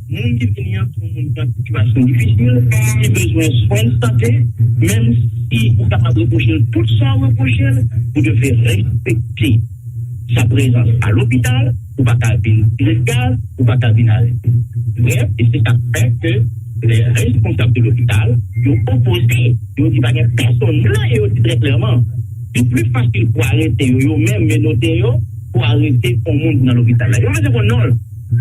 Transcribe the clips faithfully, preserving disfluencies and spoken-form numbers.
Moun ki vini an se yon moun ki an sitiyasyon difisil, ki bezwen swen de sante, menm si ou kapab repwoche l tout sa w repwoche l, ou devre respekte sa prezans a lopital, ou pa ka vin tire gaz, ou pa ka vin arete. Bref, e se sa k fè ke lè responsab de lopital, yo opoze, yo di pa gen pèsonn, yo di trè klèman, li pli fasil pou arete yo, yo menm menote yo, pou arete yon moun nan lopital la. Yo bezwen konn non l.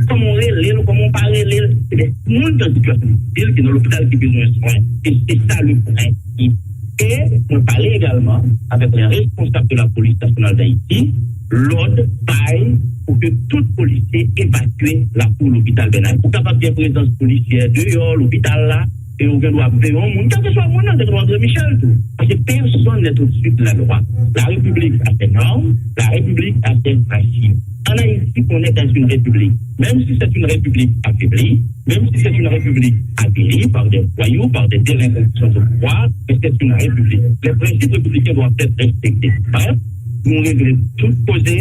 Kòman w rele l, kòman w pa rele l. Se de moun ki an sitiyasyon difisil, ki nan lopital, ki bezwen swen. E se sa le prensip. E mwen pale egalman avèk les responsables de la police nationale d'Haïti, lòd bay pou ke tout polisye evakye lakou lopital Bènamez. Ou kapab gen prezans polisyè deyò lopital la, e ou gen dwa ap veye yon moun, kèlkeswa moun nan, gen dwa André Michel tou. Paske personne n'est au-dessus de la loi. La République a ses normes, la République a ses principes. En Haïti, on est dans une république. Même si c'est une république affaiblie, même si c'est une république avilie par des voyous, par des délinquants qui sont au pouvoir, mais c'est une république. Les principes républicains doivent être respectés. Bref, nou regle tout koze,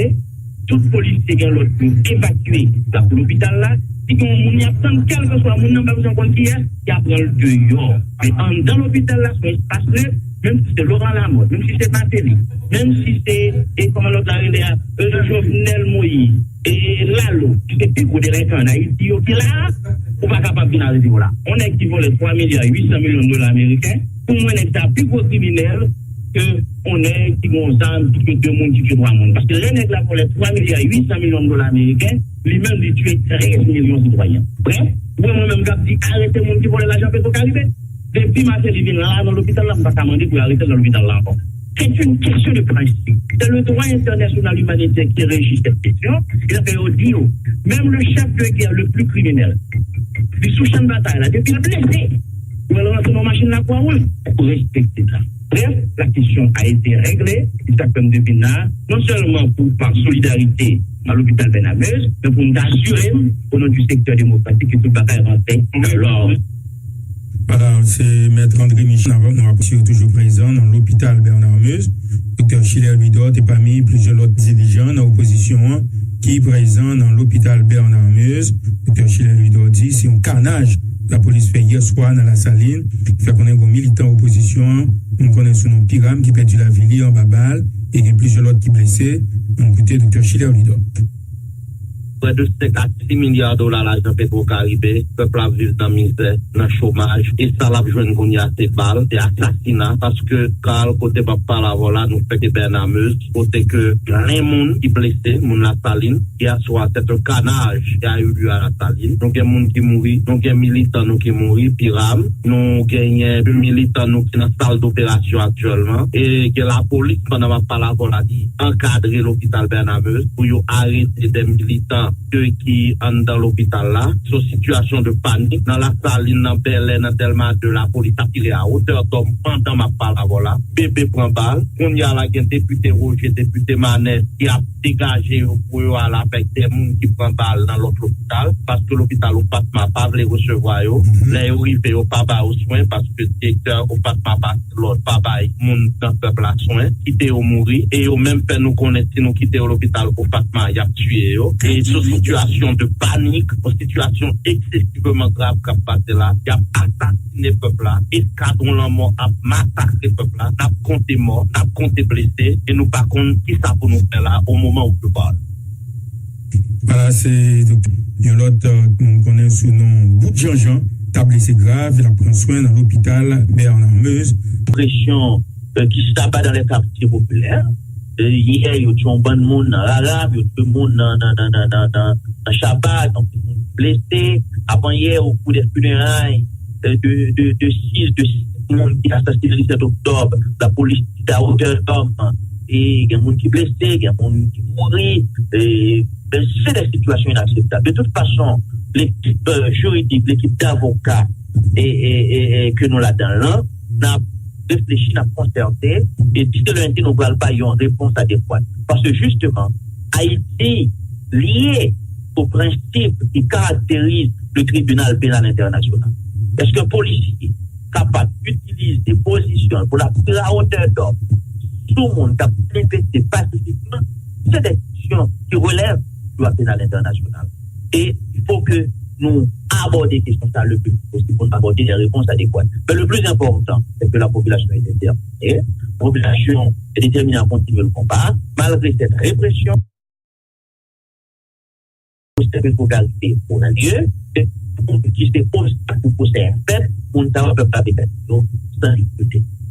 tout polisye gen lòd pou evakye lakou lopital la. Si gen yon moun y ap tann, kèlkeswa moun nan, pa bezwen konn kiyès, y ap pran l deyò. Men anndan lopital la, se yon espas nèt, menm si se Laurent Lamothe, menm si se Martelly, menm si se, e kòman lòt la rele a, e, Jovenel Moïse, e Lalo, ki se pi gwo delenkan an Ayiti yo ki la a, ou pa kapab vin arete yo la. Yon nèg ki vòlè twa milya uit san milyon dola ameriken, pou mwen, nèg sa a pi gwo kriminèl ke yon nèg ki gen yon zam, ki tye de moun, ki tye twa moun. Paske lè nèg la vòlè twa milya uit san milyon dola ameriken, li menm li tye trèz milyon sitwayen. Brèf, ou wè mwen menm k ap di arete moun ki vòlè lajan Petro Caribe. Depi Martelly vin la nan lopital la, m pa ka mande pou yo arete l nan lopital la ankò. C'est une question de principe. C'est le droit international humanitaire qui régit cette question. E sa fè yo di yo, même le chef de guerre le plus criminel, li sou chan batay la, depi l blese, pou l rantre nan machin Lakwa Wouj, pou respekte sa. Bref, la question a été réglée, e sa k fè m te vin la, non sèlman pou pa solidarite a lopital Bènamez, men pou m t asire m, o non du sektè demokratik, ke tout bagay rantre nan lòd. Voilà, se Mèt André Michel, nou ap swiv toujou prezan nan lopital Bènamez. Doktè Schiller Louidor te pami plizyè lòt dirijan nan opozisyon an ki prezan nan lopital Bènamez. Doktè Schiller Louidor di se yon kanaj lapolis fè yè swa nan Lasalin, ki fè konnen gen yon militan opozisyon an, moun konnen sou non Piram, ki pèdi lavi li anba bal, e gen plizyè lòt ki blese. Ann koute Doktè Schiller Louidor. Prè de senk a sis milya dola lajan Petro Caribe, pèp la ap viv nan mizè, nan chomaj, e sa l ap jwenn kounye a se bal, se asasina, paske kal kote m ap pale avè w la, nou fèk e Bènamez, kote ke plen moun ki blese, moun Lasalin, yè swa, c'est un carnage qui a eu lieu à Lasalin. Nou gen moun ki mouri, nou gen militan nou ki mouri, Piram, nou genyen de militan nou ki nan sal doperasyon aktyèlman, e gen lapolis, pandan m ap pale avè w la, ki ankadre lopital Bènamez pou yo arete de militan ke ki anndan lopital la. Se yon sitiyasyon de panik. Nan Lasalin, nan Bèlè, nan Dèlma de, lapolis ap tire a wotè dòm pandan m ap pale avè w la. Bebe pran bal. Kounye a la, gen depite Roger, depite Manès ki ap degaje yo pou yo al avèk de moun ki pran bal nan lòt lopital, paske lopital Opatma pa vle resevwa yo. Lè yo rive, yo pa ba yo swen, paske direktè Opatma pase lòd pa bay moun nan pèp la swen, kite yo mouri, e yo menm fè nou konnen si nou kite yo lopital Opatma, y ap tiye yo. E se yon sitiyasyon de panik, yon sitiyasyon eksesivman grav k ap pase la. Y ap asasinen pèp la, eskadwon lanmò ap masakre pèp la, n ap konte mò, n ap konte blese, e nou pa konn kisa pou nou fè la, au moment où je parle. Voilà, se doktè, yon lòt, euh, moun konnen sou non Bout Janjan, ta blese grav, l ap pran swen nan lopital Bènamez. Presyon, euh, qui s'abat dans les quartiers populaires. Euh, yè, yo tye yon bann moun nan Raram, yo tye moun nan, nan, nan, nan, nan, nan, nan Chabak, yon moun blese. Avan yè, au cours des funérailles, euh, de, de, de six, de six moun ki asasinen le sept octobre, lapolis tire a wotè dòm, e gen moun ki blese, gen moun ki mouri, e, ben, se de sitiyasyon inakseptab. De tout fason, lekip, euh, jiridik, lekip davoka e, e, e, e, ke nou ladan l lan, n ap reflechi, n ap konsète, e disi lè nou pral bay yon repons adekwat. Paske jisteman, Ayiti lye o prensip ki karakterize le Tribunal Pénal International. Èske yon polisye kapab itilize pozisyon l pou l ap tire a wotè dòm sou moun k ap manifeste pasifikman? Se de kesyon ki relève du droit pénal international. E il faut que nou abòde kesyon sa le pli vit posib, pou n apòte de repons adekwat. Men le pli enpòtan, se ke la popilasyon est déterminée. Popilasyon est déterminée à continuer le combat, malgré cette répression. Pou sèten popilarite pou nan lye, ki se obstak pou pwosè a fèt, moun sa yo pèp la te fèt yo san difikilte.